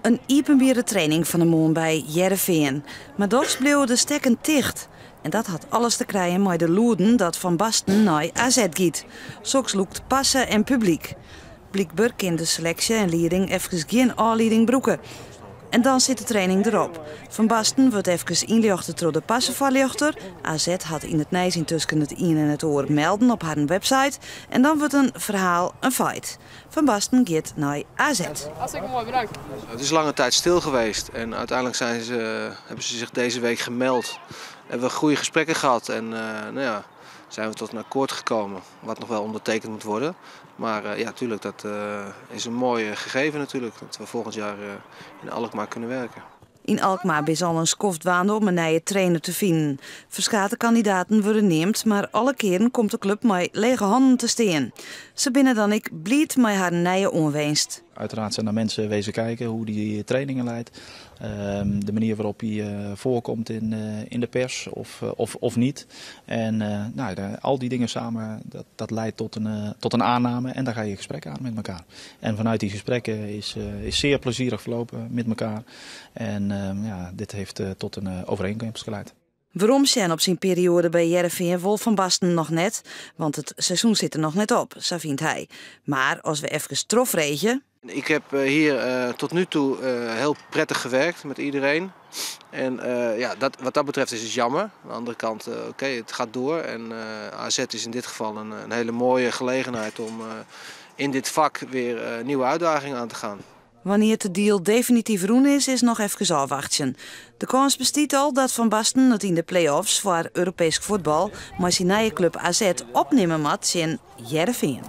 In iepenbiere training fan 'e moarn by Hearrenfean. Mar dochs bliuwe de stekken ticht. En dat hat alles te krijen mei de lûden dat Van Basten nei AZ giet. Soks lûkt parse en publyk. Blykber kin de seleksje en lieding efkes gjin ôflieding brûke. En dan sit de training derop. Van Basten wurdt efkes ynljochte troch de parsefoarljochter. AZ hat yn It Nijs yntusken it ien en it oar melden op harren website. En dan wurdt in ferhaal in feit. Van Basten giet nei AZ. Hartstikke moai, bedankt. Het is lange tijd stil geweest en uiteindelijk hebben ze zich deze week gemeld. Hebben we goede gesprekken gehad en nou ja, zijn we tot een akkoord gekomen, wat nog wel ondertekend moet worden. Maar ja, tuurlijk, dat is een mooi gegeven natuurlijk, dat we volgend jaar in Alkmaar kunnen werken. Yn Alkmaar is al in skoft dwaande om in nije trainer te finen. Ferskate kandidaten wurde neamd, mar alle kearen komt de klup mei lege hannen te stean. Se binne dan ek bliid mei har nije oanwinst. Uiteraard zijn er mensen wezen kijken hoe die trainingen leidt. De manier waarop hij voorkomt in de pers of niet. En nou, al die dingen samen, dat leidt tot een aanname en daar ga je gesprekken aan met elkaar. En vanuit die gesprekken is zeer plezierig verlopen met elkaar. En ja, dit heeft tot een overeenkomst geleid. Weromsjen op syn perioade by Hearrenfean wol Van Basten noch net, want it seizoen sit der noch net op, sa fynt hy. Mar as we efkes trochfreegje. Ik heb hier tot nu toe heel prettig gewerkt met iedereen. En ja, wat dat betreft is het jammer. Aan de andere kant, oké, het gaat door. En AZ is in dit geval een hele mooie gelegenheid om in dit vak weer nieuwe uitdagingen aan te gaan. Wannear't de deal definityf rûn is, is noch efkes ôfwachtsjen. De kâns bestiet al dat Van Basten it yn de play-offs foar Europeesk fuotbal mei syn nije klup AZ opnimme moat tsjin Hearrenfean.